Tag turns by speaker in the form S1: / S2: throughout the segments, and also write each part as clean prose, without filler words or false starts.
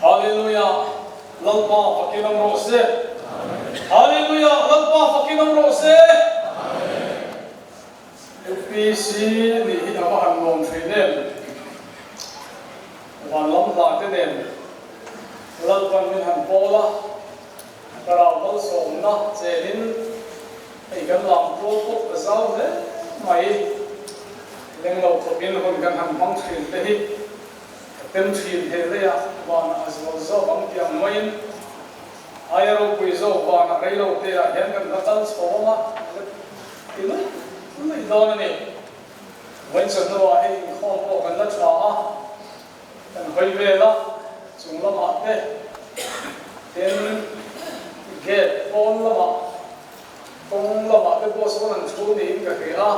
S1: Hallelujah Lalpa fakin awm rawh se. Hallelujah Lalpa fakin awm rawh se. UPC nih hi a va han nuam thin em. Van lam hla te nen Lalpan min han pawl a, Thlarau malsawmna chenin hei kan lam tual pawh ka zau hle mai. Lenglo khawpin hun kan han hmang thin te hi ka tem thin he leiah vanah a zual zawk ang tih ang maiin aia ropui zawk vanah reilo te ah hian kan la kal chho ang a, la ti luih luih dawn a ni. Vawiin hnuah hei inkhawm pawh kan la tha a, kan hawi vel a, chung lamah te tin gate pawn lamah kawng lamah te pawh sawn an thu niin ka hria a,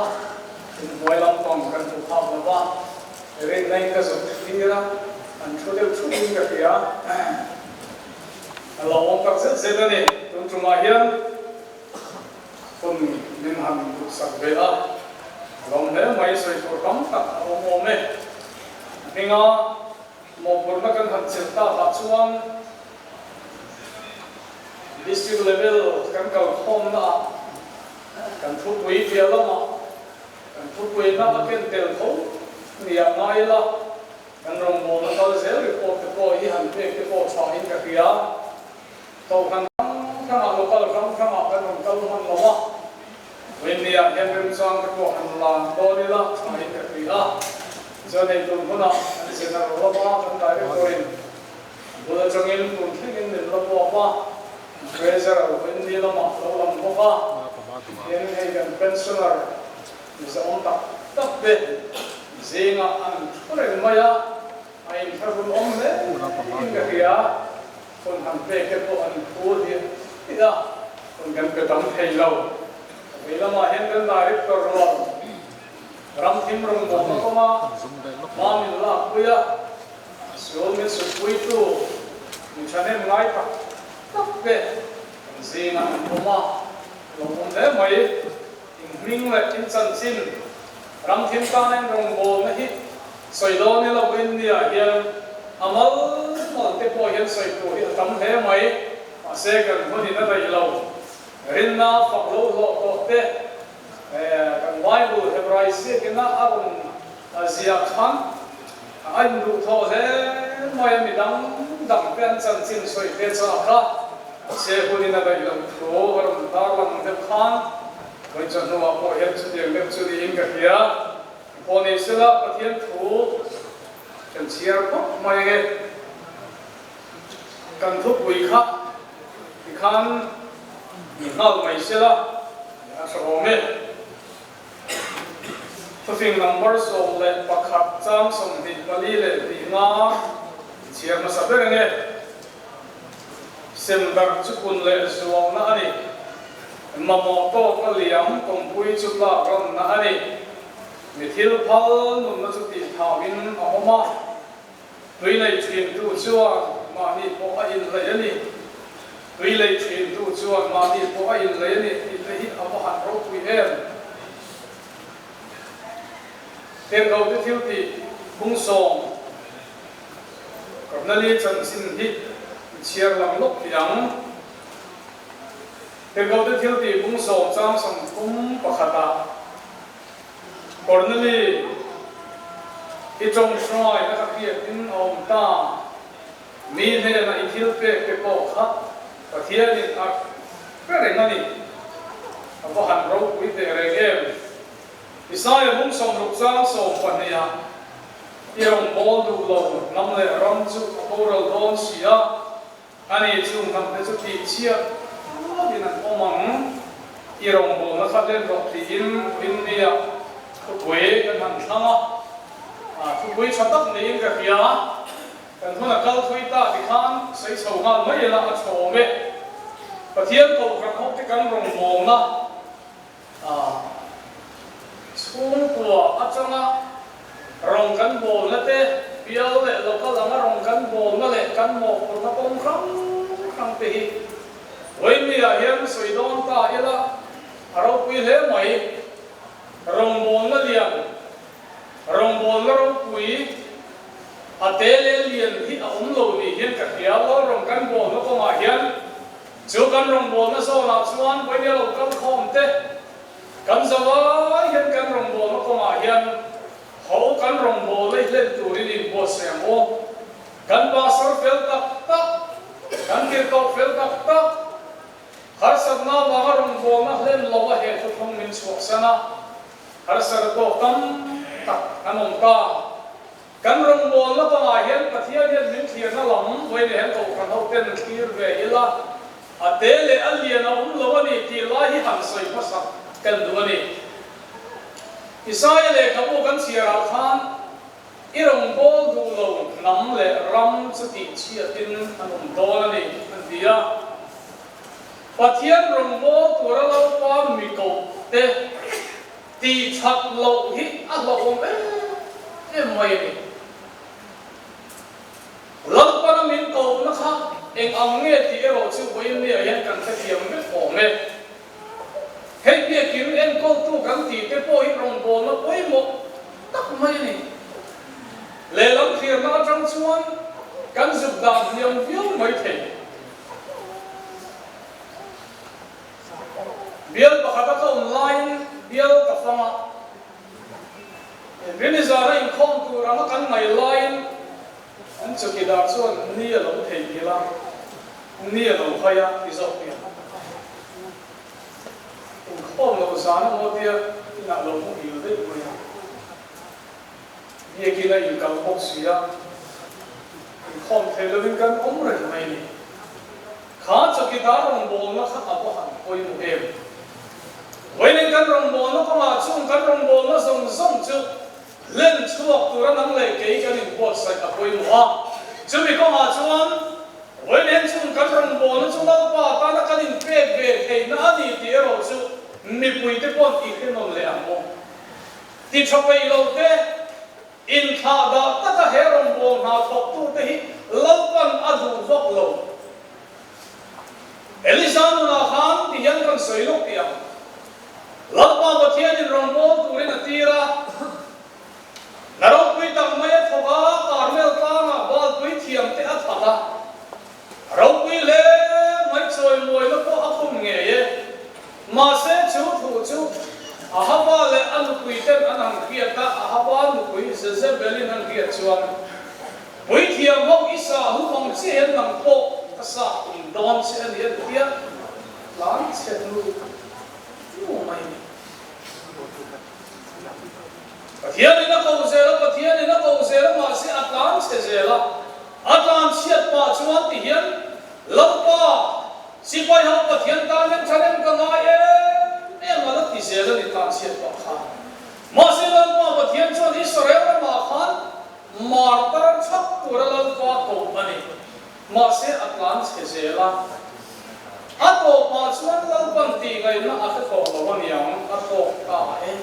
S1: inhnuai lampang kan hmu phak lo va, rinna in ka zuk thlir a, an thu deuh thup in ka hria. A lo awm tak zet zet a ni, tun tumah hian. Hun min han duhsak ve a, a lawm hle mai, sawi tur tam tak a awm awm e. A hminga mawhphurhna kan han chelh takah chuan District level kan kalkhawmna ah kan thupui tia lamah kan thupuina a ken tel tho nia ngai ila, kan rawngbawlna kal zel report te pawh hi han pek te pawh tha in ka hria. Kohhran hrang hrangah local hrang hrangah kan rawn kal hman lo a, Vawiinniah hian remchang te pawh han lan dawn ila thain ka hria a, chuan ei tun hunah kan General lama kan Director-in a bul atangin tun thlengin min la puap a, Treasurer Vawiinni lamah lo lang bawk a, tin hei kan Pensioner mizawm tak tak te zingah an thu reng mai a, a inthlahrun awm hle in ka hria. Hun han pek te pawh an phur hi a, hun kan pe tam thei lo. Vei lamah hian kan Director rual Ramthim rawngbawlna kawnga hma min lakpui a, sual min sutpuitu mi thahnem ngai tak tak te kan zingah an awm a, lo awm hle mai. Inhming leh inchanchin Ramthim tana in rawngbawlna hi sawi dawn ila India hian a mal mal te pawh hian sawi tur hi a tam hle mai, mahse kan hmunin a daih lo. Rinna fak lo hlawh tawh te kan Bible Hebrai ziakina a rawn ziah khan a induhthawh hle mai a, midang dang te an chanchin sawi te chak a, mahse hunin a daih loh thu a rawn tarlang deuh khan Vawi chawhnuah pawh hian chutiang deuh chu niin ka hria. Pawh ni sela Pathian thu kan chhiar phawt mai ange. Kan thupui kha tikhan ni nghal mai sela a tha awm e. Thufing number 11 chang 24 leh nga chhiar hmasa ber ange. Sem darh chu kun leh zualna a ni. Mamawh tawk a liam kawngpui chu tlak ranna a ni. Mi thil phal nunna chu tih thauin a awm a, tui lei thintu chuan mahni pawh a inhlei a ni. Tui lei thintu chuan mahni pawh a inhlei a ni tih te hi a va han ropui em! Tirhkohte thiltih bung sawm. Karnali chanchin hi i chhiar lang lawk tih ang. Tirhkohte thil tih bung sawm chang 31 ah Kornali i tawngthruai na ka hriat in a awm ta. Mi hnena i thil pek te pawh kha Pathianin a hre reng a ni. A va han ropui teh reng em. Isaia bung 60 chang 12 ah I rawngbâwl duh lo hnam leh ram chu a boral dâwn si a, ani chu hnamte chu tihchhiat rualin an awm ang. I rawngbâwlna kha hlen rawh tiin India thupui kan han thlang a, thupui ṭha tak niin ka hria. Kan huna kal thui ta tikhan sawi chho nghal mai ila a ṭhawm e. Pathian kohhran ho te kan rawngbâwlna. Chhungkua atanga rawng kan bawlna te, bial leh local anga rawng kan bawlna leh kan mawhphurhna kawng hrang hrang te hi Vawiinniah hian sawi dawn ta ila a ropui hle mai. Rawngbawlna lian, rawngbawlna ropui a te leh lian hi a awm lo. lo ni hian ka hria, Lal rawn kan bawlna kawngah hian chu kan rawngbawlna zawnah chuan vawinia lo kal khawm te kan zavai hian kan rawngbawlna kawngah hian ho kan rawngbawlna hi hlen turin inbuatsaih ang u. Kan pastor fel tak tak, kan tirhkoh fel tak tak, harsatna avanga rawngbawlna hlen lo a he thuthlung min chhuahsan a, harsat a tawk tam tak an awm ta. Kan rawngbawlna kawngah hian Pathian hian min thlirna lam vawiin hian kohhran ho ten thlir ve ila, a te leh a lian a awm lo a ni tih lai hi han sawi hmasak kan duh a ni. Isaia lehkhabu kan chhiarah khan i rawngbâwl duh lo hnam leh ram chu tihchhiatin an awm dawn a ni, an ti a. Pathian rawngbâwl tura Lalpa mi koh te, Tih that loh hi a hlauhawm em em mai a ni. Lalpana min kohna kha eng ang nge tih erawh chu vawiin-niah hian kan hrethiam vek awm e. Hei biakin enkawltu kan tih te pawh hi rawngbawlna pawimawh tak mai a ni. Lehlam thlirna atang chuan kan zuk dah hniam viau mai thei. Bial pakhat a ka awm laiin bial ka fang a, Rini zana inkhawm tur anga kan ngaih laiin an chawkidar chuan ni a lo theihnghilh a, ni a lo hai a ti zawk nia. Inkhawm loh zan a maw tia inah lo muhil daih mai a, biakin a inkal bawk si a, inkhawm thei lovin kan awm reng mai a ni. Kha chawkidar rawngbawlna kha a va han pawimawh em? Vawiin kan rawngbawlna kawngah chung kan rawngbawlna zawng zawng chu hlen chhuak tura nang leh kei kan inbuatsaih a pawimawh a. Chumi kawngah chuan vawiin chung kan rawngbawlna chu Lalpa tana kan inpek ve theihna a ni tih erawh chu mipuite paw'n i hrenawn leh ang aw. Ti tha peih lo te. Inthlah dah taka he rawngbâwl hna thawktute hi Lalpan a duh vak lo. Elisa nunah khan ti hian kan sawi lawk tih ang. Lalpa Pathianin rawngbâwl turin a tir a, hna ropui tak mai a thawk a, Karmel tlangah Baalpui thiamte a that a, a ropui hle mai chawimawina pawh a khum ngei e. Mahse chu thu chu Ahaba leh a nupui ten an han hriat a, Ahaba nupui Jezebel-in an hriat chuan, Puithiam ho i sa hu ang chiah hian nang pawh ka sa tum dawn che a ni an ti a, tlan chhe hnu hnu mai a ni. Pathianin a ko zel a, Pathianin a ko zel a, mahse a tlan chhe zel a, a tlan chhiat pah chuan ti hian Lalpa, Sipai ho Pathian tan hian thahnem ka ngai em em a la ti zel a ni tan chhiat pah khan. Mahse Lalpa Pathian chuan Israel ramah khan martar chhak tura Lalpa koh a ni. Mahse a tlan chhe zel a. A tawpah chuan Lalpan tih ngaihna a hre tawh lo a niang, a tawk ta e.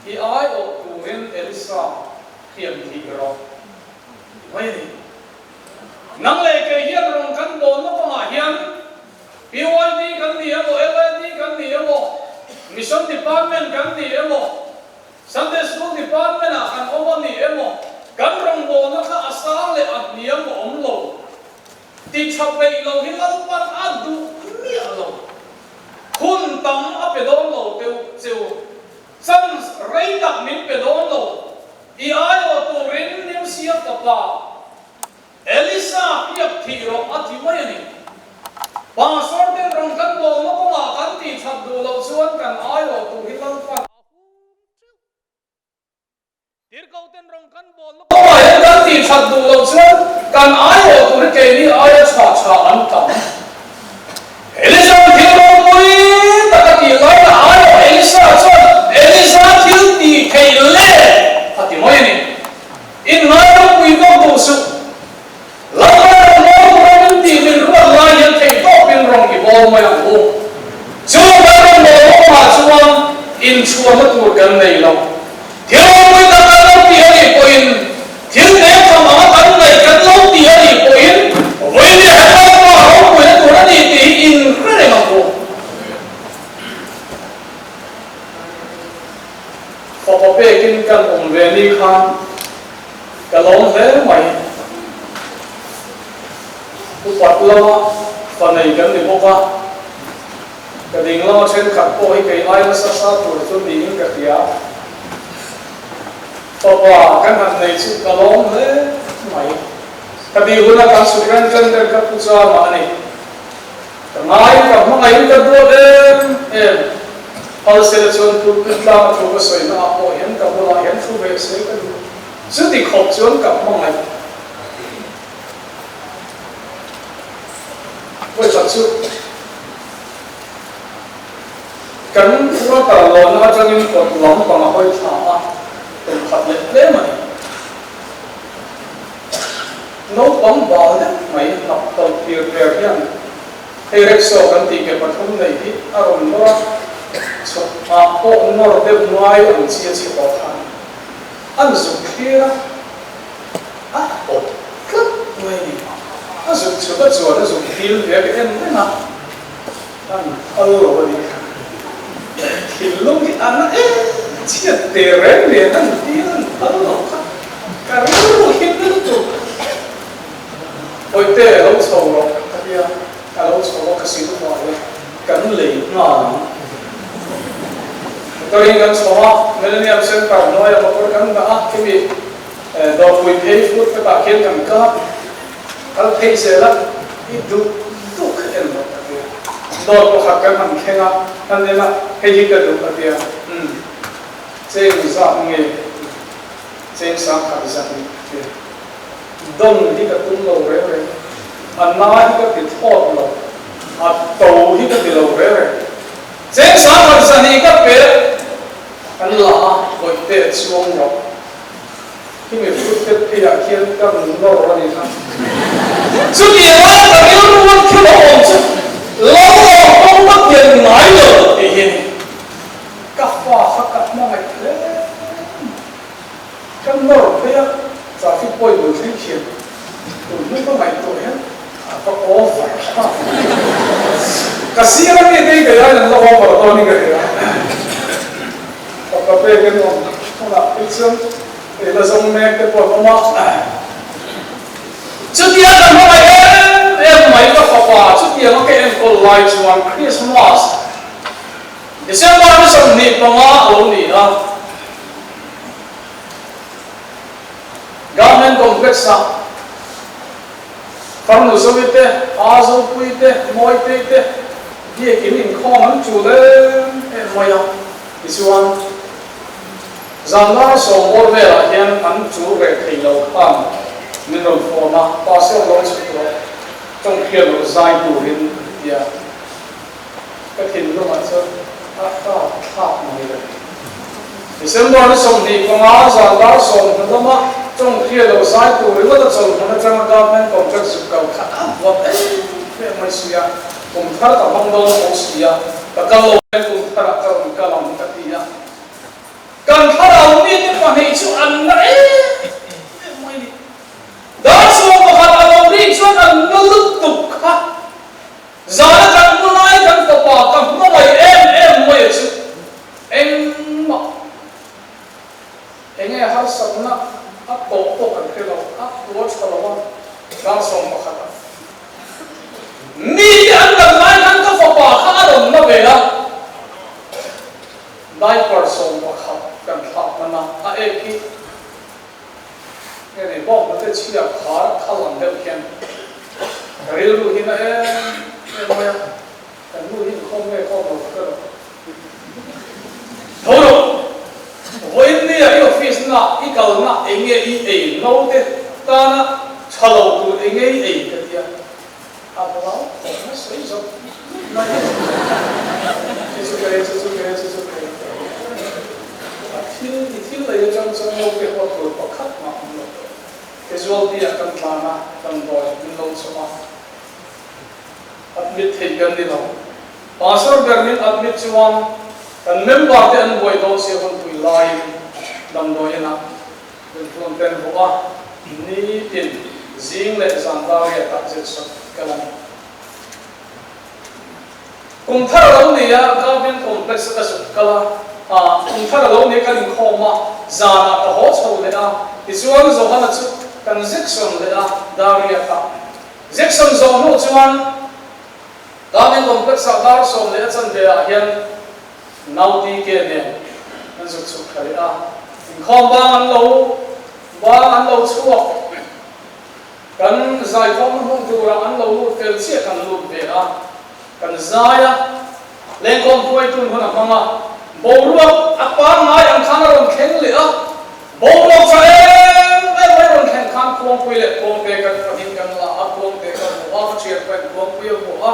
S1: I aiawh turin Elisa hian thih rawh ti mai a ni. Nang leh kei hian rawn kan bawnna kawngah hian PYD kan ni emaw, LAD kan ni emaw, Mission Department kan ni emaw, Sunday School Department ah kan awm a ni emaw, kan rawngbawlna kha a sang leh a hniam a awm lo. Ti tha peih lo hi Lalpan a duh miah lo. Hun tam a pe dawn lo teuh cheu. Chance rei tak min pe dawn lo. I aiawh turin Nimsia fapa Elisa piak thih rawh a ti mai a ni. Pastor ten rawn kan bawlna kawngah kan tih that duh loh chuan kan aiawh tur hi Lalpan a hum teuh. Tirhkoh ten rawn kan bawlna kawngah hian kan tih that duh loh chuan kan aiawh tur hi keini aia chha chha an tam. Elisa thil ropui tak a tih laia aiawh Elisa chuan Elisa thil tih theih le a ti mai a ni. Inngai ropui vak duh suh. Lalpa rawn bawl tura min tih min ruat lai hian theih tawpin rawn i bawl mai ang u. Chu kan rawn bawl awmah chuan inchhuahna tur kan nei lo. Thil ropui tak kan lo ti a nih pawhin, thil nek tham anga kan ngaih kan lo ti a nih pawhin, vawiin leh Lalpa ropuina tur a ni tih hi inhre reng ang u. Fapa pekin kan awm ve ni khan ka lawm hle mai. fa nei kan ni bawk a, ka ding lama thenkhat pawh hi kei ai nasa sa tur chu niin ka hria. Fapa kan han nei chu ka lawm hle mai. Ka tih huna kan superintendent kha Pu Chama a ni. Ka ngai, ka hmangaih, ka duat em em. Phalsela chuan pulpit tlanga thu ka sawi naah pawh hian ka bulah hian thu ve se ka duh. Chuti khawp chuan ka hmangaih. Vawikhat chu kan quarter lawnna atangin kawt lam pang a hawi thla a, tum khat leh tlem a ni. Naupang bal deuh mai hnap tawlh tir per hian hei rickshaw kan tih ke pathum nei hi a rawn nawr a, chhuk ah pawh nawr deuh ngai ang chi a chhe tawh khan an zuk thlir a, a awp tlat mai a ni. A zuk chhuk a chuan a zuk dil ve ka en reng a, an phal lo a ni. Thinlung hi a na em chhiat teh reng nen an dil an phal lo kha ka rilru hi na lutuk. Awihte a lo chho rawh ka tia, a lo chho a ka sil fai a, kan lei nghal ang. Motor in kan chho a, Millennium Centre hnuaiah motor kan dah a, khimi Dawrpui phei fut ka tah khian kan kal a, kal phei zel a, i duh duh kha en rawh ka tia. Dawr pakhat kan han thleng a, kan en a, hei hi ka duh ka tia, umm cheng zat nge cheng sang khat zat ni ka tia. Dawn hi ka tum lo reng reng, a na hi ka ti thlawt lo, a to hi ka ti lo reng reng. Cheng sang khat zat ni ka pe kan la a, bawihte chuang rawh. Khimi footstep phei ah khian ka rawn nawr a ni kha. Chutiang a ka rilru a thil a awm chu lo awm pawh ka pian ngai lo tih hi a ni. Ka fa kha ka hmangaih hle mai. Ka nawr phei a, traffic point bul thleng khian tun hnu ka ngaihtuah hian a va over thlak. Ka sir a mi te hi kei aiin an la over dawn in ka hria. Fapa pek in awm hunah phei chuan ei la zawng mek te pawh an awm a. Chutia kan hmangaih em em mai ka fapa chutianga ka enkawl lai chuan Christmas December ni 25 a lo ni a. Government Complex ah Farnu Zoe te, A Zopui te, Mawitei te biakin inkhawm an tul em em mai a. Tichuan, zanlai sawmbawr velah hian an tul reh thei lo khan min rawn phone a, Pastor lo chhuk rawh, tawngkhian lo zai turin an ti a. Ka thinlungah chuan a hrap thlak mai lo. December ni 25 zan dar 10 lama tawngkhian lo zai tur ringawt a chawlhmun atanga government contract zuk kal kha a vawt em em mai si a. Kum thar ka hmang dawn tho si a, ka kal lo e, kum tharah ka rawn kal ang ka ti a. Kan thlarau mite pahnih chu an na em em mai ni. Dar 11 a lo rik chuan an na lutuk kha. Zana kan hmu lai kan fapa ka hmangaih em em mai a chu engmah enge harsatna a tawh pawh kan hre lo, a tuar tha lo a, dar 11 a. Mite an dam lai khan ka fapa kha a rawn na ve a, diaper 11 kan thlak hman a, a ek hi nge ni bawk na te chhia khar khal ang deuh hian ka rilru hi na em em mai a, kan nu hi inkhawm nge khawm lo ka hre lo. Tho rawh, vawiin nia i office na i kalna eng nge i ei naute tana tha lo tur eng nge i ei ka tia, a hlau khawp na sawi zawk mai a ni. Chu chu ka ei, chu chu ka ei, chu chu ka ei. A thil i thil ei atang chuan naute huat tur pakhat mah awm lo. Casualty ah kan tlan a, damdawi min lo chawm a, admit theih kan ni lo. Pastor ber min admit chuan kan member te an buai dawn sia hunpui laiin damdawi inah min phone ten vawh a, nitin zing leh zan dariat ah zet sawt ka la ni. Kum thar a lo ni a, Government Complex a ka zuk kal a, ah kum thar a lo ni kan inkhawm a, zanah ka haw chho leh a, tichuan Johana chu kan Jackson leh a dariat ah. Jackson zawh hnu chuan. Tanglin Complex-ah dar 10 a chanve ah hian Nauti ke nen an zuk chhuk thla leh a, inkhawm bang an lo bang an lo chhuak. Kan zaikhawmna hmun turah an lo lut fel chiah kan lut ve a, kan zai a, lengkhawm hruaitun hun a hmang a, boruak a pangngai ang khan a rawn thleng leh a, boruak tha em em mai rawn thleng khan khuangpui leh khuangte kan pahnih kan la a, khuangte ka hmu a, ka thianpa in khuangpui a hmu a,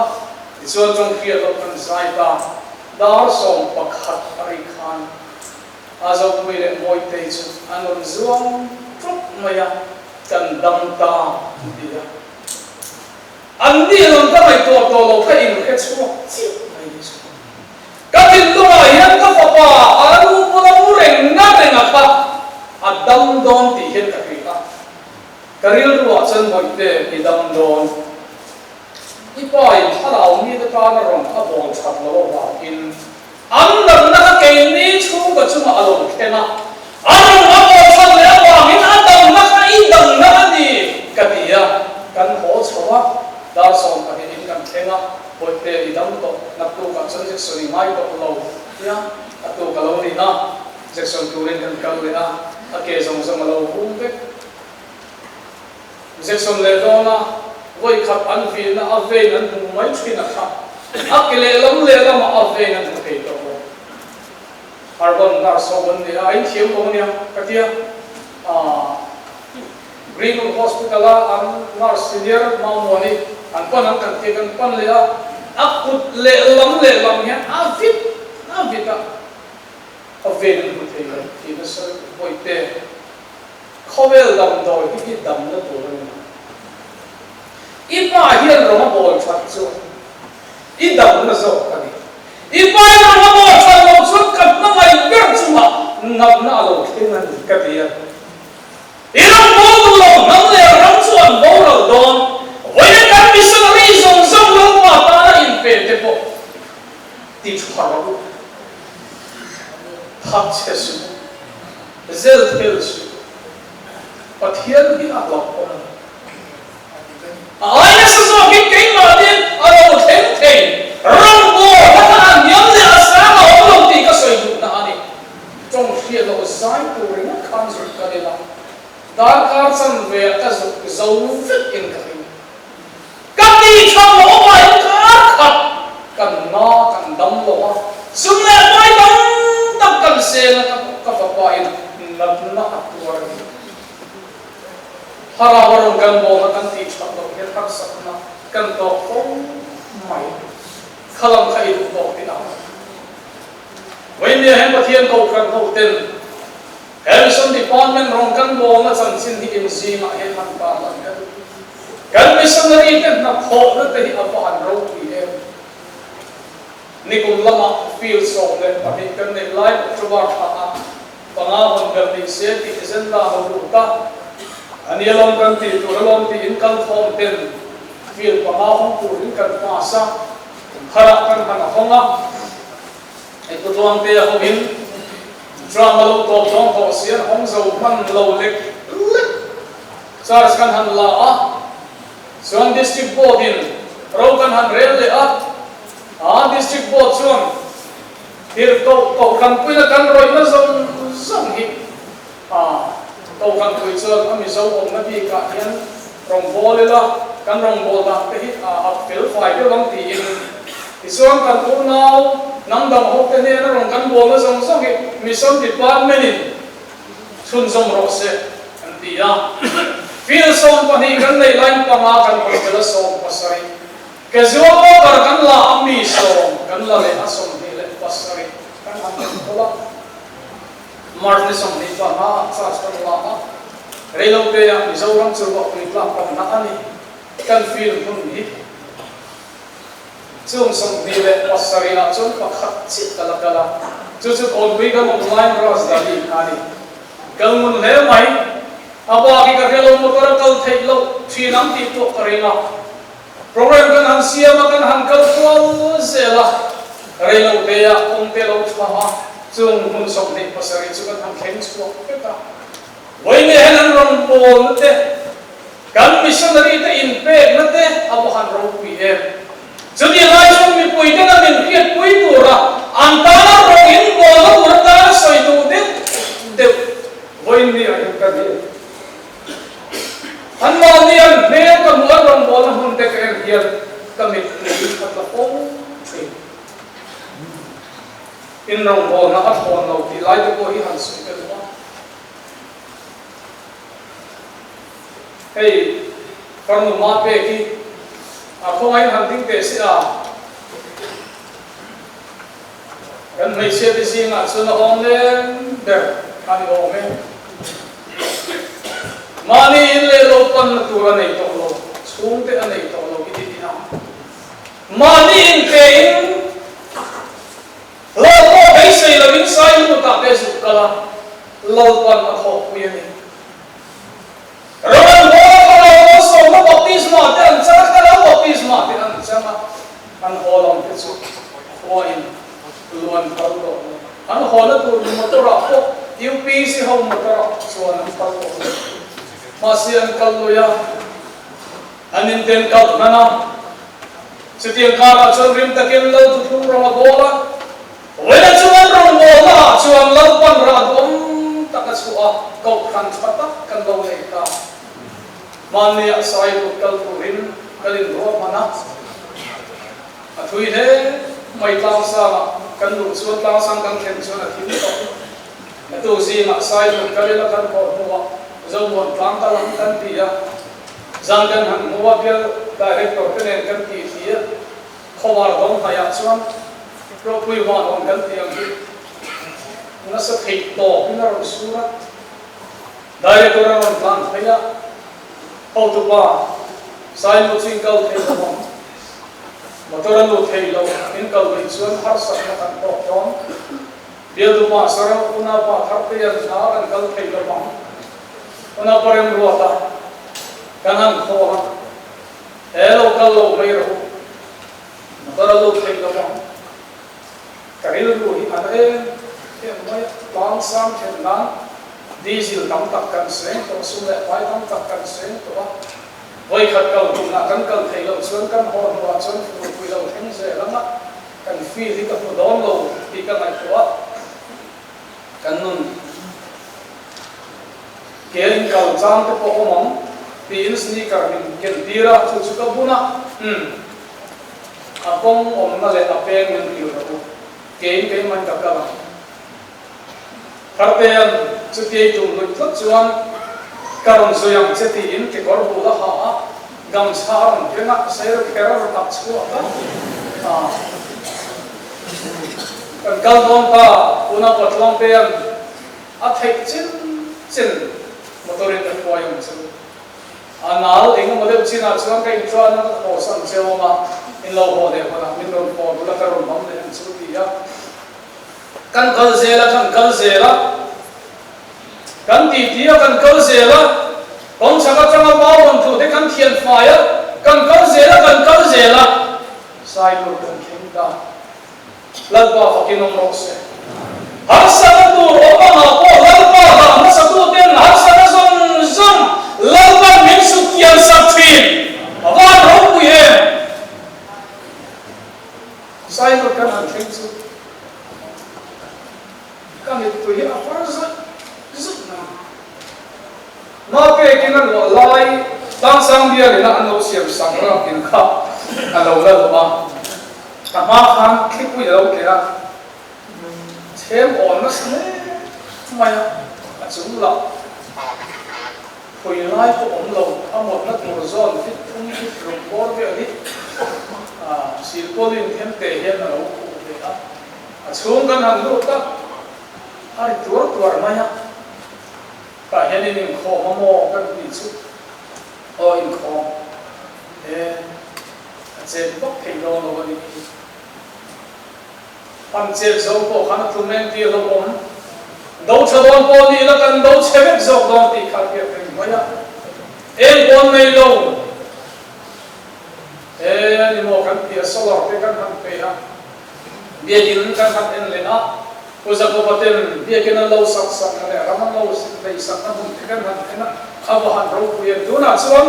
S1: tichuan tawngkhiat lo kan zai ta. Dar 11 a ri khan a Zopui leh Mawitei chu an rawn zuang ṭawp mai a, kan dam ta an ti a. An ni lam ka ngaihtuah tawh lo kha in hre chhuak chiah mai ni chu. Ka thinlungah hian ka fapa a nu bula mu reng na reng a kha a dam dawn tih hian ka hrilh a. Ka rilruah chuan Mawite i dam dawn. I pa in thlarau mite tana rawn a bawl that lo avangin an natna kha keini chhungkaw chungah a lo thleng a, a rawn a bawl that leh avangin a damna kha i damna a ni ka ti a, kan haw chho a, dar 12 in kan thleng a, Bawihte i dam tawh, naktukah chuan Jackson i ngai tawh lo tia a tuk a lo ni a, Jackson turin kan kal leh a, a ke zawng zawng a lo hung vek. Jackson leh Dawna vawi khat an vihna a vein an hmu mai thin a kha. A ke lehlam lehlamah a vein an hmu thei tawh lo. Urban nurse ho an ni a, a inthiam lo ania ka tia. Greenwood Hospital a an nurse senior Maumuani an pan an kan tia kan pan leh a, a kut lehlam lehlam hian a vit a vit a, a vein an hmu thei lo tih nasa vawi te. Khawvel damdawi hi i damna tur a ni lo. I pa hian rawng a bawl that chu i damna zawk a ni. I pa in rawng a bawl that loh chuan ka hmangaih ber chungah natna a lo thleng a ni ka ti a. I ram bawl duh lo hnam leh ram chu an boral dawn. Vawiin kan missionary zawng zawng Lalpa tana inpe te pawh ti tha rawh u. That chhe suh u. Zel thil chu Pathian hi a hlauh awm a ni. A ai nasa zawkin keimahnin a lo thleng thei. Rawngbawl kha kha a hniam leh a sang a awm lo tih ka sawi duhna a ni. Tawng hriat loh zai tur ringawt khan zuk ka nil a, darkar chanve ah ka zuk zo vek in ka ring. Ka ti tha lo avangin kar khat kan na kan dam lo a, sum leh hmai tam tak kan seng a, ka fapa in natna a tuar a ni. Thlarau a rawn kan bawm a, kan tih that loh hian harsatna kan tawk fo mai. Khalam kha i duh tawk tih ang. Vawinia hian Pathian Kohhran ho ten Harrison Department rawn kan bawlna chanchin hi inzingah hian han tar lan ka duh. Kan missionary te hnathawhna te hi a va han ropui em. Nikum lamah field 12 kan neih lai October thla ah panga hawn ber ni se tih agenda lo lut a, a nia lawm kan tih tur alawm tiin kal khawm ten field panga hawng turin kan pass a, kum tharah kan han a hawng a. Hei pu Tluangtea ho in drama lo tawp zawng tawh si an hawng zo hman lo lek lek charge kan han la a, chuan district board in ro kan han rel leh a, a district board chuan tirh koh kohhran puina kan rawihna zawng zawng hi a kohhran pui chuan a Mizo awmna bikah hian rawngbâwl ila kan rawngbâwl dan te hi a fel fai deuh ang tiin Tichuan kan unau hnam dang ho te hnena rawn kan bawlna zawng zawng hi Mission Department in chhunzawm rawh se an ti a. Field 12 kan nei lain panga kan hawn tel a 17. Casual worker kan la a mi 10 kan la leh a 27 kan han en thawlh a. March ni 25 ah charge kan la a, reilote ah Mizoram chu ruahpui tlak panna a ni. Kan field hmun hi. Chung 27 ah chuan pakhat chiah ka la kal a, chu chu Kawnpui kan awm laiin Rajdhani kha a ni. Kal ngun hle mai, a bak hi ka hria lo motor a kal theih loh thin ang tih pawh ka ring a. Program kan han siam a, kan han kal kual zel a, reilo te ah kawng te lo tha a, chung hmun 27 chu kan han thleng chhuak vek a. Vawiin hian an rawn pawl na te, Kan missionary te inpekna te a va han ropui em! Chutih lai tura an tana rawng in bawlna tur atana sawi duh deuh deuh vawiin ni ah hian ka ni a. An mahni an hmel ka hmuh an rawngbawlna hmun te ka en hian ka mittui a tla fo thin. In rawngbawlna a thlawn lo tih lai te pawh hi han sawi ka duh a. Hei farnu ma pek hi a khawngaiin han ding teh se a, kan hmeichhia te zingah chuan a awm lem ber a ni awm e. Mahni in leh lo panna tur a nei tawh lo, chhungte a nei tawh lo i ti tih ang. Mahni in ke in Hlawh pawh beisei lovin Sailutah te zuk kal a, Lalpan a thawhpui a ni. Roman Bawla thlarau malsawmna baptisma te an chang a, thlarau baptisma te an chang a, an haw lam te chu khua in lu an phal tawh lo. An hawna tur motor ah pawh UPC ho motor ah chuan an phal tawh lo. Mahse an kal lui a, an inten kalh hman a, chutiang karah chuan rim takin Lal thuthlung rawng a bawl a, Vawiina chuan rawngbawlna ah chuan Lalpan rah duam tak a chhuah a, kohhran tha tak kan lo nei ta. Hmanni ah sai lut kal turin kan inruah hman a, a thui hle mai tlangsang ah kan luh chuan tlangsang kan thlen chuan a thim tawh. A tu zingah sai lut kal ila kan haw hnuah Zomuan tlang kal ang kan ti a, zan kan han hmu a bial director te nen kan tih thi a, Khawvar dawng hmaiah chuan ropui van awm kan tih ang hi nasa theih tawpin a rawn sur a, Director a rawn tlan phei a, hotupa Sailu chu in kal thei lo ang, motor a lut thei lo, in kal lui chuan harsatna kan tawk dawn, bialtu pa Sarah unaupa Tharteian hna kan kal thei lo ang, unaupa Remruata kan han khawl a. He lo kal lo mai rawh u, motor a lut thei lo ang. Ka rilru hi a na em em mai a, tlang sang thlen nan diesel tam tak kan seng tawh, sum leh pai tam tak kan seng tawh a, vawikhat kal hunah kan kal thei loh chuan kan haw hnuah chuan furpui lo thleng zel ang a, kan feel hi ka hmu dawn lo tih ka ngaihtuah a, kan nun. Ke in kal chang te pawh awm ang tiin sneaker min ken tir a, chu chu ka bun a, umm a kawng awmna leh a peng min hrilh rawh u, kein keimah in ka kal ang. Thartean chuti ei tum luih tlat chuan ka rawn zui ang che tiin kekawr bul a ha a, gamchha a rawn keng a, sair kher a rawn ak chhuak a, ah kan kal dawn ta, tuna Patluangtean A theih chin chin motor in ka hruai ang chu. A nal eng emaw deuh chinah chuan ka inchuan a ka haw san cheu ang a, in lo haw leh hmunah min rawn haw bula ka rawn mam leh ang chu ti a. Kan kal zel a, kan kal zel a, kan titi a, kan kal zel a, kawngchhak atanga mau rawn tluh te kan thian fai a, kan kal zel a, kan kal zel a, Sailur kan thleng ta. Lalpa fakin awm rawh se. Harsatna tur awm angah pawh Lalpa dah hmasatuten harsatna zawng zawng Lalpa'n min sut kian sak thin. A van ropui em! Sailawt kan han thleng chu ka mittui hi a far zut zut mai. Mapekin a luah lai Tlangsang bialin a an lo siam sak rakin kha a lo la lo a. A hma khan thlipui a lo tleh a, chhem awn nasa hle mai a, a chung lah phui lai pawh awm lo, a mawtna tur zawn fit thum fit ruk bawr vel hi silpawlin them teh hian a lo khuh ve a, a chhung kan han lut a, a ri tuar tuar mai a, tah hian in inkhawm a maw kan tih chu aw inkhawm e. A chet vak thei dawn lo a nih hi. An chet zo pawh khan a tlum eng tih a lo awm. Do tha dawn pawh ni ila kan do chhe vek zawk dawn tih kha hriat reng mai a. Eng pawn nei lo e a ni maw kan ti a, solar te kan han pe a, biakin kan han en leh a, Pu Jakoba ten biakin an lo sak sakna leh ram an lo lei sakna hmun te kan han en a, a va han ropui em. Tunah chuan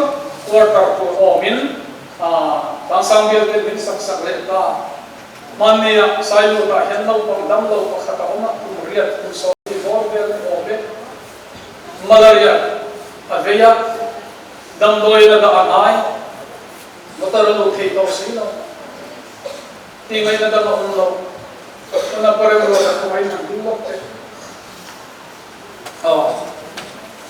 S1: quarter tur awmin Tlangsang bial ten min sak sak leh ta. Hmannia Sailutah hian naupang damlo pakhat a awm a, kum riat kum 20 bawr vel ni awm e. Malaria a vei a, damdawiin a dah a ngai, motor a lut thei tawh si lo. Tih ngaihna dang a awm lo. Tuna parem ruat a khawngaiin han ding lawk teh. Aw.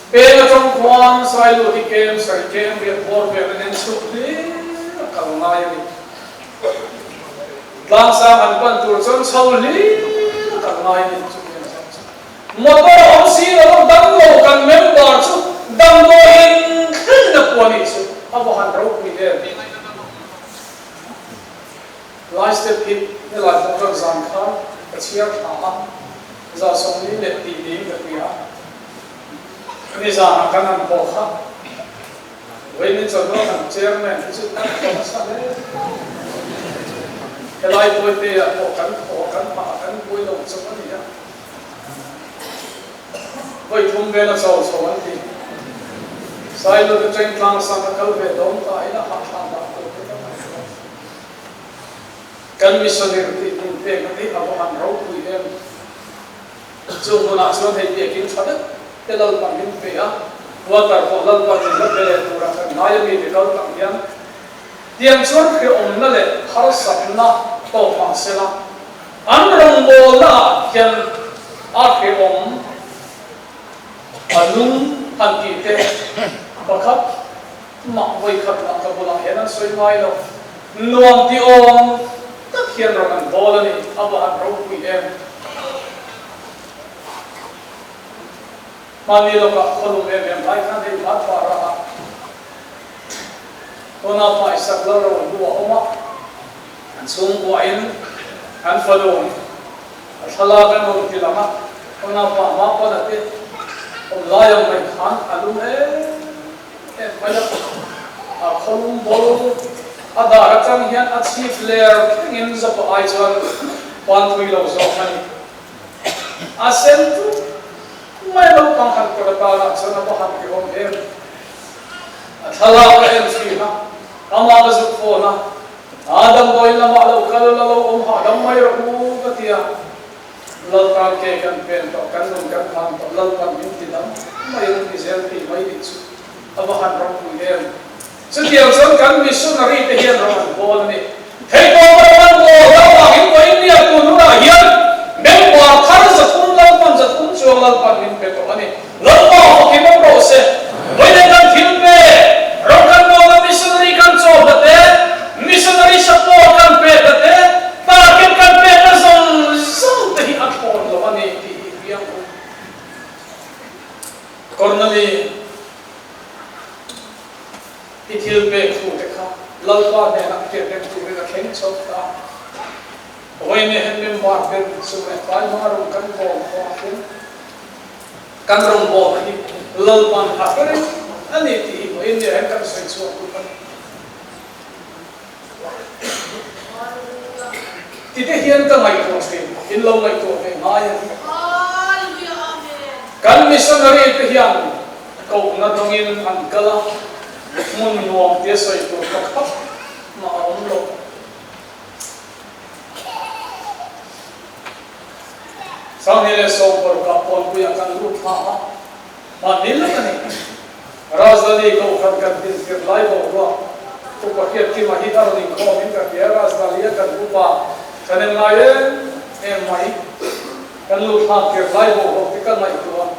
S1: Peng atang khuan Sailu hi kem sari kem riat bawr vel a nen chhuak hlir a kal ngai a ni. Tlangsang han pan tur chuan chho hlir a kal ngai a ni. Chutiang a zam chu motor a awm si lo a, damlo kan member chu damdawiin thlengin a pua nih chu a va han ropui em. Lai step hi helai motor zan khan ka chhiar thla a, 40 leh tih niin ka hria. Nizanah kan han haw kha, Vawiin chawhnu kan chairman hi chu kan thaw nasa hle. Helai Bawihtea pawh kan thaw a, kan hah a, kan buai lo chauh a ni a. Vawi thum vel a chau chho an ti. Sailova Chengtlang sang a kal ve dawn ta in a hahthlak dah tur te kan han hria. Kan missionary tih hmun pek a hi a va han ropui em. Chu hmunah chuan hei biakin tha deuh te Lalpan min pe a, water pawh Lalpan min la pe leh turah kan ngai a mi te kal tang hian tiang chuan hreawmna leh harsatna tawk mah sela an rawngbawlna ah hian a hreawm a lung han tih te pakhat mah vawikhat mah ka bulah hian an sawi ngai lo. Nuam ti awm tak hian rawn an bawl a ni, a va han ropui em. Hmani lawkah khawlum em em lai khan hei hlat pah rah a, tuna paisak la ro hnu a awm a, an chhungkuahin an fanu a thlalak an rawn ti lang a, tuna pa hma pawn a te awm lai ang mai khan a lum em em mai a, a khawlum bawlh a dar atang hian a chhip ler thlengin zapa ai chuan pan thui lo zawk a ni. A sen tuk mai naupang han kawt atana chuan a va han ti awm em. A thlalak a en thin a, amah ka zuk fawn a, a damdawiin lamah lo kal la lo awm hahdam mai rawh u ka ti a, Laltan ke kan pen tawh, kan nun kan hlan tawh, Lalpan min ti dam mai ang ti zel tih mai nih chu a va han ropui em. Chutiang chuan kan missionary te hian ram an bawl a ni. Theitawp a ram an bawl hlauh vangin Vawinia tun hunah hian member thar 300 Lalpan 300 chuang Lalpan min pe tawh a ni. Lalpa fawkin awm rawh se. Vawinia kan thil pe, ram kan bawlna missionary kan chaw hna te, missionary support kan pek hna te, target kan pekna zawng zawng te hi a thlawn lo a ni tih hi hriang u. Corneli. I thil pek thu te kha Lalpa hnenah hriat reng turin a thleng chho ta a. Vawiin hen member ber chu leh tlai hmanga rawn kan bawm pawh a thleng. Kan rawn bawm hi Lalpa'n a hre reng a ni tih hi vawiin hen kan sawi chhuak duh a ni. Ti te hian ka ngaihtuah thin, in lo ngaihtuah ve ngai a ni. Kan missionary te hian kohna dawngin an kal a, hmun nuam tia sawi tur pakhat mah a awm lo. 2016ah Kawnpuiah kan lut thla a, mahni lawk a ni. Rajdhani Kohhran kan dintir lai boruak Upa Hriatkima hi a rawn inkhawm in ka hria, Rajdhani a kan upa kan en ngai em em mai. Kan lut thlak tir lai boruak te ka ngaihtuah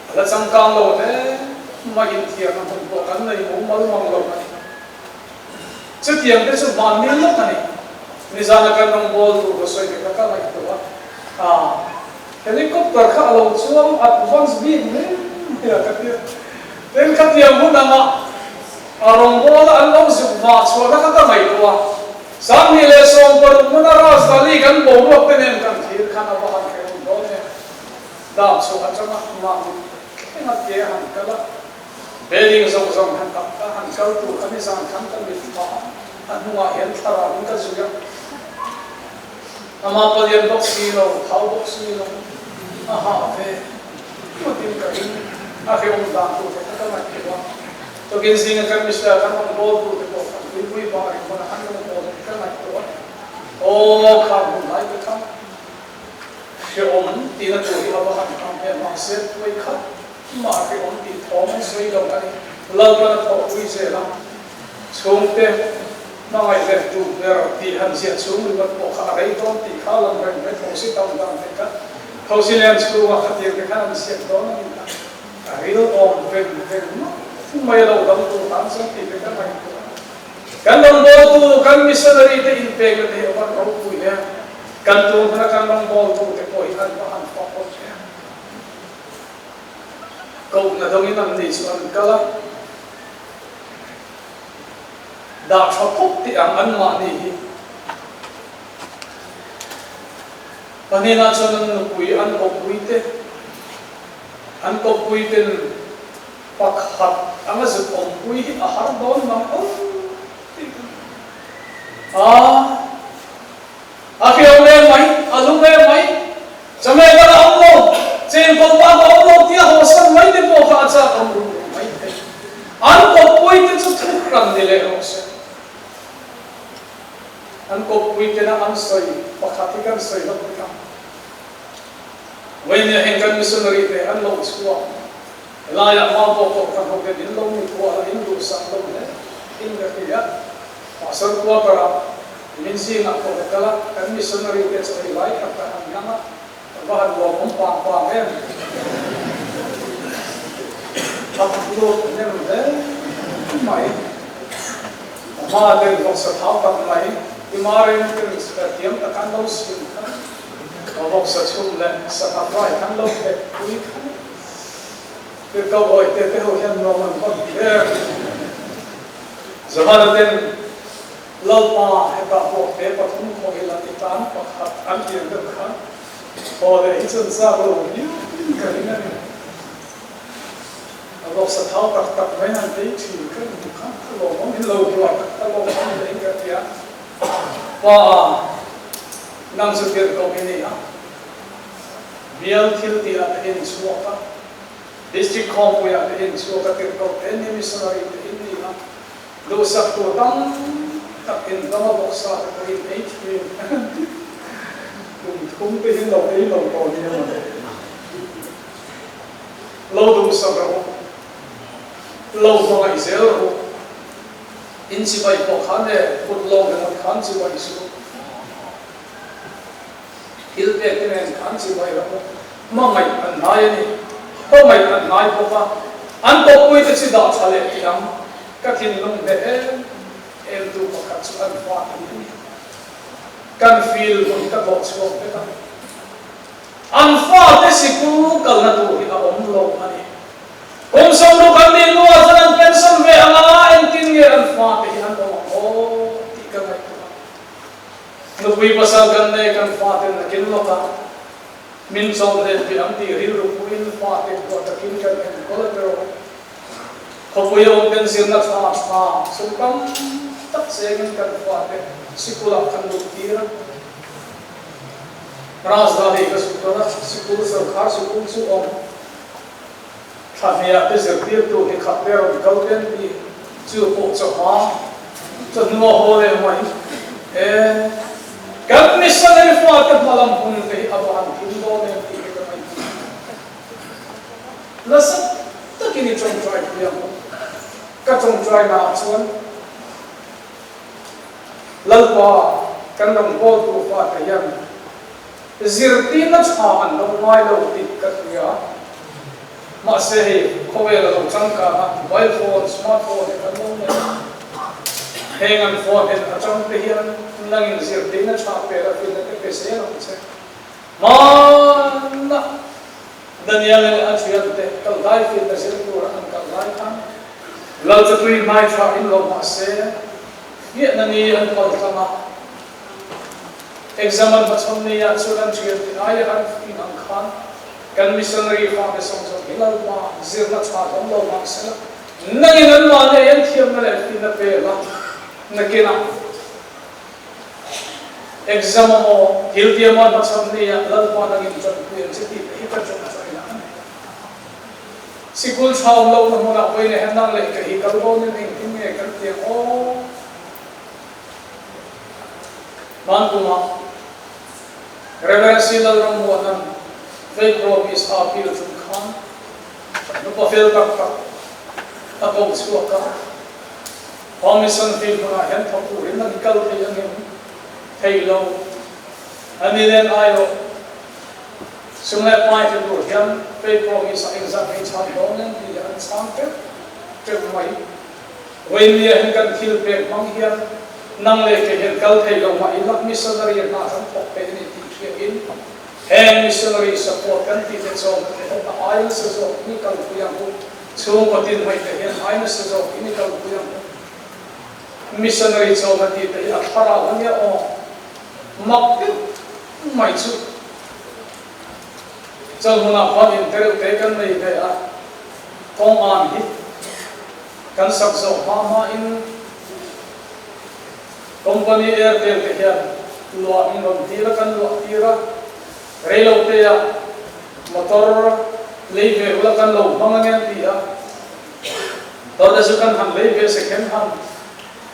S1: a la changkang lo hle mai inthiarna hmun pawh kan nei mumal mang lo a ni. Chutiang te chu hmanni lawk a ni. Nizana kan rawngbawl tur ka sawi te kha ka ngaihtuah a. Helicopter kha a lo chuang advance bik mai mai a ka tia. Tin khatiang hun anga a rawngbawla an lo zuk vah chhuahna kha ka ngaihtuah a. 2016 hmuna Rajdhani kan boruak te nen kan thlir khan a va han hrehawm dawn em. Dam chhuah atanga mahni thleng a ke a han kal a. Building zawng zawng han tak a han kal tur kha nizan khan ka mit phah a, a hnungah hian thlarau in ka zui a. Amah palian bawk si lo, thau bawk si lo, a hah ve ngawtin ka ring. A hrehawm dan tur te kha ka ngaihtuah a. Tukin zinga kan Mishra kan rawn bawl tur te pawh kan tuipui pah ringawt a, an rawn bawl te ka ngaihtuah a. Aw khang hun lai te kha hrehawm tihna tur hi a va han tam em mahse tuai khat mah hrehawm tih thawm an sawi lo a ni. Lalpan a thawhpui zel a, chhungte hmangaih leh duh ber tih han ziah chhung ringawt pawh kha a rei dawn tih kha a lang reng mai thosi tam dan te kha thosi len chhunga khatiang te khan an ziak dawn a ni a, a ril awm veng veng ngawt mai a lo dam tur tan chuan tih te kha ngaihtuah a. Kan rawngbawltu, kan missionary te inpekna te hi a van ropui em? Kan tun huna kan rawngbawltu te pawh hi an va han fak awm em? Kohna dawngin an ni chu an kal a, dah tha phawt tih ang anmahni hi. Pahnihna chuan an nupui, an kawppui te, an kawppui ten Pakhat anga zuk awmpui hi a har dawn mang awm tih ka a, a hriau ve mai, a lu ve mai, chawhmeh bak a awm lo, chengkawl bak a awm lo tia hawsan mai te pawh kha a chak awm rum rum mai thei. An kawppui te chu thuhran ni leh rawh se. An kawppui tena an sawi pakhat hi kan sawi lawk dik ang. Vawinia heng kan missionary te an lo chhuak. Helaiah hma pawh pawh kan ho ten in lo ni kual a, in duhsak lo hle in ka hria. Pastor quarter ah min zingah pawh ka kal a, kan missionary te chu hei lai khat ka han nang a, ka va han lawm awm pang pang em. Ka lut hnem hle mai. A hma ten vawksa thau tak mai, i ma reng ten thiam tak an lo siam kha, vawksa chhum leh sangha fry khan lo pek pui kha. Tirhkoh awi te te ho hian nuam an vawn ti em? Johana ten Lalpa hetah pawh te pathum khawhil an ti tan pakhat an ti ang deuh kha thaw leh hi chuan zak lo viau in ka ring a ni. A vawksa thau tak tak mai han tei thin ka hmu kha ka lawmawm in lo buai ka lawmawm hle in ka ti a. Pa nang chu tirhkoh i ni a. Bial thil tih ah te en chhuak a, District khawmpui ah te en chhuak a, tirhkoh te ni, missionary te in ni a, duhsak tur tam tak in dam a vawksa te pawh in ei thin. Kum thum te hi lo ei lo tawh nia mawle. Lo duhsak rawh u, lo hmangaih zel rawh u. In chibai pawh khan e, kut lawng ringawt khan chibai suh u. Thil pek te nen khan chibai ram hmangaih an ngai a ni. Hmangaih an ngai bawk a, an kawppui te chu dah tha leh tih ang. Ka thinlung hneh em em tu pakhat chu an fa tih a ni. Kan feel hun ka dawh chhuak vek a, an fate sikul kalna tur hi a awm lo a ni. Kum 60 an nih hnuah chuan an pension ve ang a, engtin nge an fate hi an awm ang aw tih ka ngaihtuah a. Nupui pasal kan nei kan faten a kin lawk a, min chawm leh ve ang tih rilru puiin fate buah takin kan enkawl a tiro. Khawpui a awm ten zirna tha tha sum tam tak chengin kan fate sikulah kan luh tir a. Rajdhani ka zuk dawn a, sikul sorkar sikul chu awm thla hniah te zirtirtu hi khat te rawn kal ten hi chu pawh chawhma chawhnu a haw leh mai e. Kan missionary fate hmalam hun te hi a va han thim dawn em tih hi ka ngaihtuah a. Nasa takin i tawngtai pui ang u. Ka tawngtaina ah chuan Lalpa kan rawngbawltu fate hian Zirtirna tha an lo ngai lo tih ka hria. Mahse hei khawvel a lo changkang a, mobile phone, smart phone hi kan lo nei a. Heng an phone en atang te hian nangin zirtirna tha pe la finna te pe zel ang che. Hmanah Daniel leh a thiante kal dai finna zir tura an kal lai khan Lalchatui hmai tha in lo mahse fiahna ni an pal tlang a. Exam an hmachhawn nei ah chuan an thian te aia an fing ang khan kan missionary fate sawng zawng hi Lalpa zirna tha hlawm lo mah sela nangin an mahni ai an thiamna leh finna pek a nakinah exam a maw thil tiam an hmachhawn nei ah Lalpa nangin tanpui ang che tih te hi ka tawngtai na a ni. Sikul tha awm lohna hmunah pawhin e nang leh ka hi kal dawn in engtin nge kan ti ang aw. Hmanpuma Rev. C. Lalrammuana'n Faith Promise a appeal chung khan nupa fel tak tak a ko chhuak a, Home Mission Field hmunah hian thawk turin an kal thei a ngem thei lo. A ni nen aiawh sum leh pai hre tur hian Faith Promise ah engzah ngei chhan dawn em tih hi an chhang teuh teuh mai. Vawinia hian kan thil pek hmang hian nang leh kei hian kal thei lo mah ila missionary hna kan thawk thei a ni tih hriain heng missionary support kan tih te chawmna te hi a ai nasa zawk in i kalpui ang u, chhungkaw tin hmai te hian ai nasa zawk in i kalpui ang u. Missionary chawmna tih te hi a thlarau a nia aw, mak deuh mai chu. Chawlhmunah khuan intereuh te kan nei ve a, kawng an hi. Kan sak zawh hma hma in company Airtel te hian luah min rawn tir a, kan luah tir a, reilo te ah motor lei ve ula kan lo hmang ange an ti a, motor te chu kan han lei ve second hand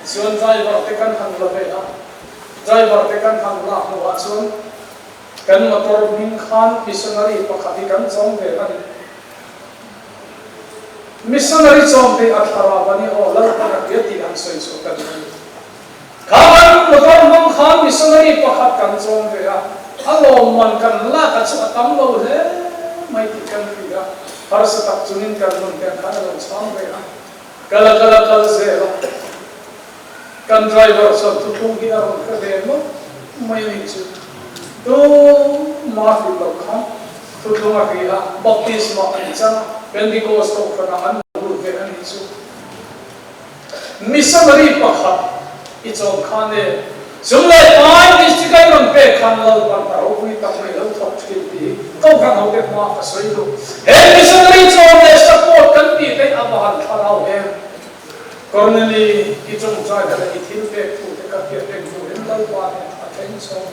S1: chuan driver te kan han la ve a, driver te kan han lak hnu ah chuan kan motor hming khan missionary pakhat hi kan chawm ve a ni. Missionary chawmte a thlarau a ni aw, Lalpan a hria tih han sawi chu ka duh a ni. Kha kan motor hmang khan missionary pakhat kan chawm ve a, a lawmman kan lak a chu a tam lo hle mai tih kan hria a, harsa tak chungin kan nun hian khan a lo chhang ve a, kal a kal a kal zel a, kan driver chuan thuthlung hi a rawn hre ve mawlh mai a nih chu, tumah hrilh loh khan. Thuthlung a hri a, baptisma an chang a, Pentecost kohhranah an lut ve a nih chu. Missionary pakhat i chawm khan e, chung leh pai district a i rawn pek khan Lalpan a ropui tak mai lo thawk thin tih hi kohhran hote hma ka sawi duh. He missionary chawm leh support kan tih te hi a va han thlarau em. Corneli i tawngtai te leh i thil pek thu te ka hriat reng turin Lalpa nen a thleng chawm.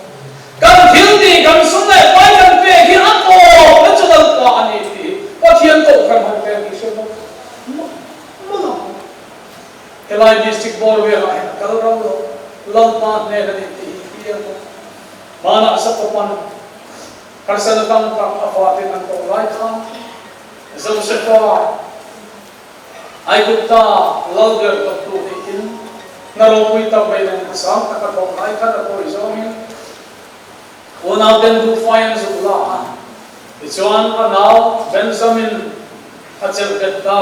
S1: Kan thil tih kan sum leh pai kan pek hi a tawp na chu Lalpa a ni tih Pathian kohhran ho te an tih hriat bawk mawlh mawlh ang. Helai district bawr velah hian a kal ro lo, Lalpa hnen a ni tih hi clear bawk. Hmanah Zakopan harsatna tam tak a fatin an tawh lai khan Josefa Aigupta lalber tawptu nih in hna ropui tak mai lung hmasang tak a thawk lai khan a pawi zawngin unauten duhfai an zuk la a, tichuan a nau Benjamin a chelh bet ta.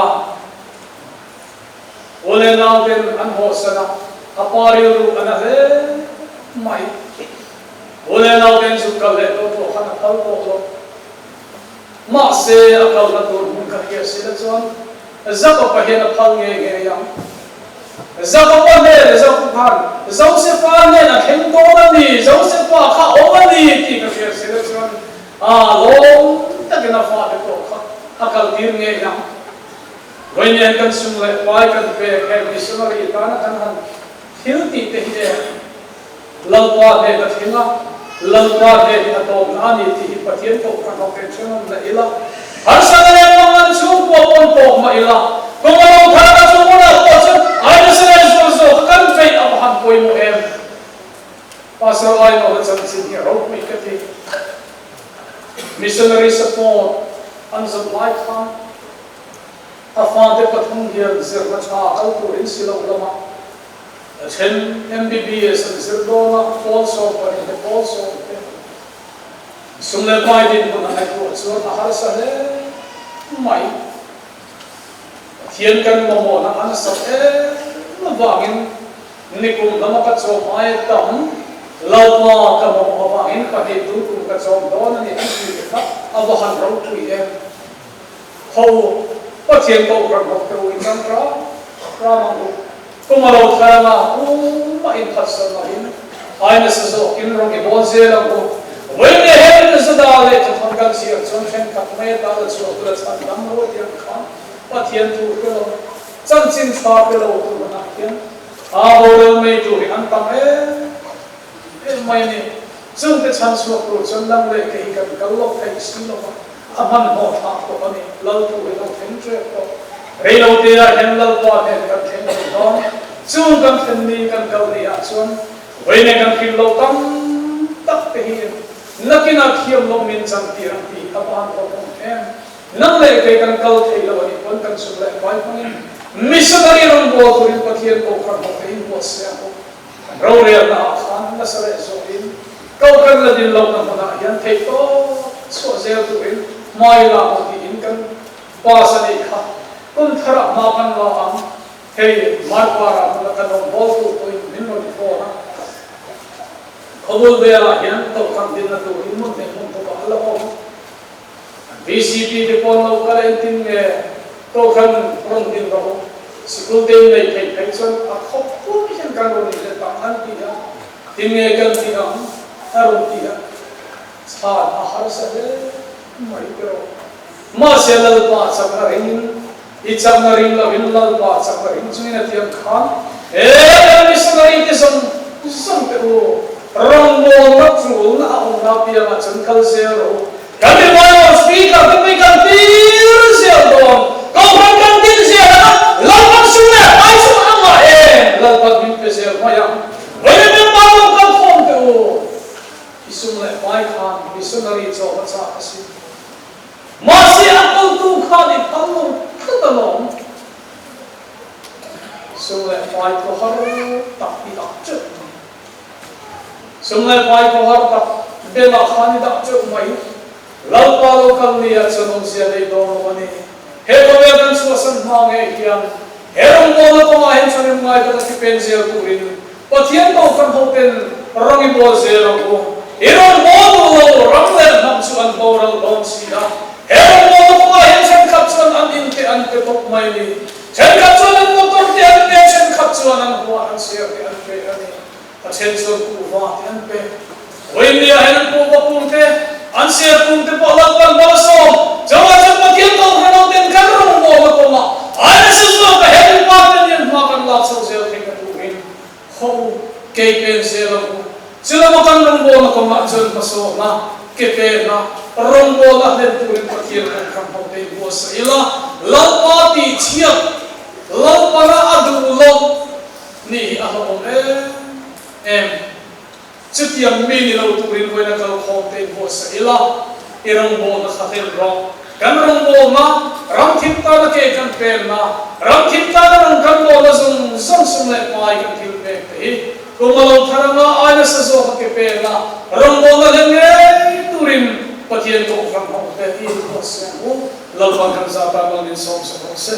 S1: U leh nauten an hawhsan a, a pa rilru a na hle mai. U leh nauten zuk kal leh tawh pawh khan a phal tawh lo. Mahse, a kalna tur hmun kha hria si la chuan Jakob-a hian a phal ngei ngei ang. Jakob-a hnen Jakob khan Josefa hnen a thleng dawn a ni, Josefa kha awm a ni tih ka hria si la chuan a lawm takin a fate pawh kha a kaltir ngei ang. Vawiin kan sum leh pai kan pek heng missionary tana kan han thil tih te hi e. Lalpa hnen a thleng a, Lalpa hnen hi a tawpna a ni tih hi Pathian kohhran ho ken hrem awm leh ila, harsatna leh mangan chhungkua pawn tawk mah ila, kawng a lo thar a chu hmunah pawh chuan aina leh zual zawk a kan peih a va han pawimawh em? Pastor Ainawn a chanchin hi a ropui ka ti. Missionary support an zawh lai khan a fate pathum hian zirna tha kal turin si loh lamah A then MBBS an zir dawn a, pawl 12 te pawl 10 te sum leh pai dinhmun a ngaihtuah chuan a harsa hle mai. Pathian kan mamawhna a nasat em avangin nikum lama ka chawm aia tam Lalpa ka mamawh avangin pahnih tun kum ka chawm dawn a ni an ti te kha a va han ropui em. Ho Pathian kohhran ho te u in ram ram ram ang u. Kum a lo thar anga pumah in phatsan lovin ai nasa zawk in rawng i bawl zel ang u. Vawiin hen Juda leh Thuthang kan chhiar chuan thenkhat mai atan a chhuah tur a chhan dam lo tiang khan Pathian thu hre lo, chanchin tha hre lo tur hunah hian a boral mai tur hi an tam em em mai a ni. Chungte chhan chhuak tur chuan lam leh ke hi kan kal lo theih si lo va. A hmanhmawh thlak tawh a ni. Laltu hi lo thleng ṭep tawh. Reilote ah hian Lalpa nen kan thleng thei dawn. Chung kan thlen ni kan kal ni ah chuan. Vawiin kan hrilh loh tam tak te hi nakinah thiam loh min chang tir ang tih a van hlauhawm em. Nang leh kei kan kal thei lo a nih pawn kan sum leh pai hmangin missionary rawngbâwl turin Pathian Kohhran ho te in buatsaih ang u. Kan rorelna ah khan nasa leh zawhin Kohhran la din lohna hmunah hian theihtawp chhuah zel turin hmai lak u tiin kan pass a nih kha. Kum tharah hma kan la ang. Hei Marpara hmuna kan rawn bawltu pawhin min rawn phone a, khawbul velah hian Kohhran dinna turin hmun hnih hmun thawkah a la awm. VCP te pawn lo kal entin nge Kohhran rawn din rawh u, sikul te in nei theih phei chuan a khawp pum hian kan rawn inlet ang an ti a, tin nge kan ti ang a rawn ti a, chhan a harsa hle mai tiraw. Mahse Lalpa chakna ringin I chakna ring loin Lalpa chakna ring chungin a tiang khan he kan missionary te zawng zawng te u rawngbawlna tulna a awmna piangah chuan kal zel rawh u. Kan revival speaker te pawh i kan tir zel dawn. Kohhran kan din zel ang a, Lalpan sum leh hmai chu a ngah em? Lalpan min pe zel mai ang. Vawiin member lo kal khawm te u, i sum leh hmai khan missionary chaw va chak a si. Mahse a kaltu khan i phal lo tlat alawm. Sum leh pai thaw har tak i dah teuh mai. Sum leh pai thaw har tak belah khan i dah teuh mai. Lalpa lo kal ni ah chuan awmzia nei dawn lo a ni. He khawvel kan chhuahsan hma ngei hian he rawngbawlna kawngah hian chuan em ngai taka thipen zel turin Pathian Kohhran hoten rang i bawl zel ang u. I rawn bawl duh lo, ram leh hnam chu an boral dawn si a. He rawngbawlna kawngah hian thenkhat chuan an in te an pe tawp mai ni. Thenkhat chuan an motor te an pe, thenkhat chuan an hua an ser te an pe a ni. A then chuan kuhva te an pe. Vawiinnia hian an kuhva kung te, an ser kung te pawh Lalpan bal a sawm. Chuvang chuan Pathian Kohhran hoten kan rawngbawlna kawngah ai nasa zawk a he mipa ten hian hma kan lak chho zel theih na turin Khaw u, kei pen zel ang u. Chulama kan rawngbawlna kawngah chuan hmasawhna, ke pena, rawngbawlna hlen turin Pathian Kohhran ho te in buatsaih ila, Lalpa tih chhiat, Lalpana a duh loh nih hi a hlauhawm em em. Chutiang mi ni lo turin vawiin a kal khawm te in buatsaih ila, i rawngbawlna kha hlen rawh. Kan rawngbawlna, ram thim tana ke kan penna, ram thim tana rawn kan bawlna zawng zawng sum leh hmai kan thil pek te hi kum a lo thar anga ai nasa zawka ke penna, rawngbawlna hlen ngei turin Pathian Kohhran ho te i in buatsaih ang u. Lalpan kan zah tan lo min sawm sak rawh se.